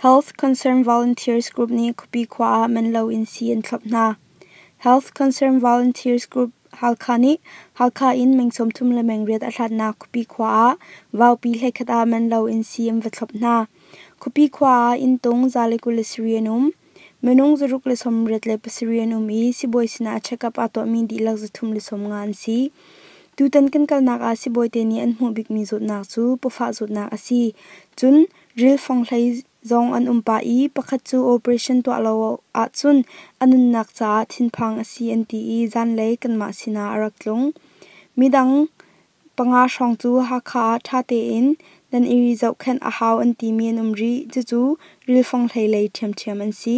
Health Concern Volunteers Group nih khuapi khua ah man loin sii an thlop hna. Health Concern Volunteers Group Halkha nih Halkha in meng 30 le meng 8 a hlatnak khuapi khua ah vaupi 11 ah man loin sii an va thlop hna. Khuapi khua ah inntung 127 an um. Minung 687 an um i sibawi sinah check-up aa tuahmi dihlak 350 an si. Tutan kan kalnak ah sibawi te nih an hmuh bikmi zawtnak cu pawfah zawtnak a si. Cun ril fonghlei zong an um pah i pakhat cu operation tuah lo ahcun a nunnak caah thinphang a si an ti i zanlei kanmah sinah a rak tlung. Midang panga hrawng cu Hakha ah ṭha tein nan i zohkhenh a hau an timi an um rih. Cucu ril fonghlei lei ṭhiamṭhiam an si.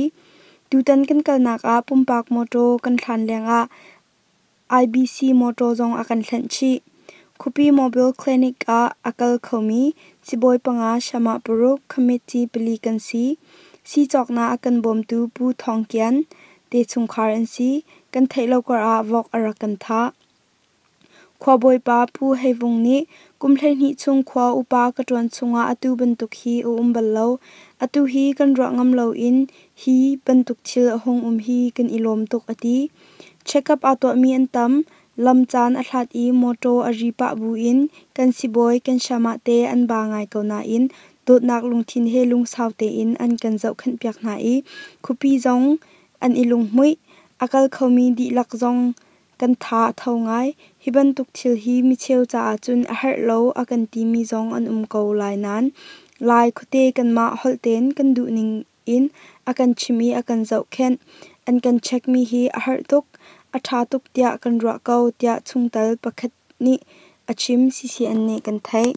Tutan kan kalnak ah pumpak mawṭaw kan hlan lengah IBC mawṭaw zong a kan hlenh chih. Khuapi Mobile Clinic ah a kal khomi sibawi panga Shamah paruk, committee pali kan si. Sii cawknak a kan bawmtu Pu Thawng Kian te chungkhar an si. Kan theih lo karah vok a rak kan thah. Khuabawipa Pu Hei Vung nih kum 12 chung khua upa ka ṭuan chungah atu bantuk hi a um bal lo. Atu hi kan ruah ngam loin hi bantuk thil a hung um hi kan i lawm tuk a ti. Check-up aa tuahmi an tam. Lam caan a hlat i mawṭaw a ri pah buin kan sibawi kan shamah te an ba ngai ko nain dawtnak lungthin he lungsau tein an kan zohkhenhpiak hna i khuapi zong an i lunghmuih. A kal khomi dihlak zong kan tha a tho ngai. Hi bantuk thil hi micheu caah cun a herh lo a kan timi zong an um ko lai nain Lai khuate kanmah holh tein kan duhning in a kan chimh i a kan zohkhenh. An kan checkmi hi a herh tuk, a ṭha tuk tiah kan ruah ko, tiah chungtel pakhat nih a chim. CCN nih kan theih.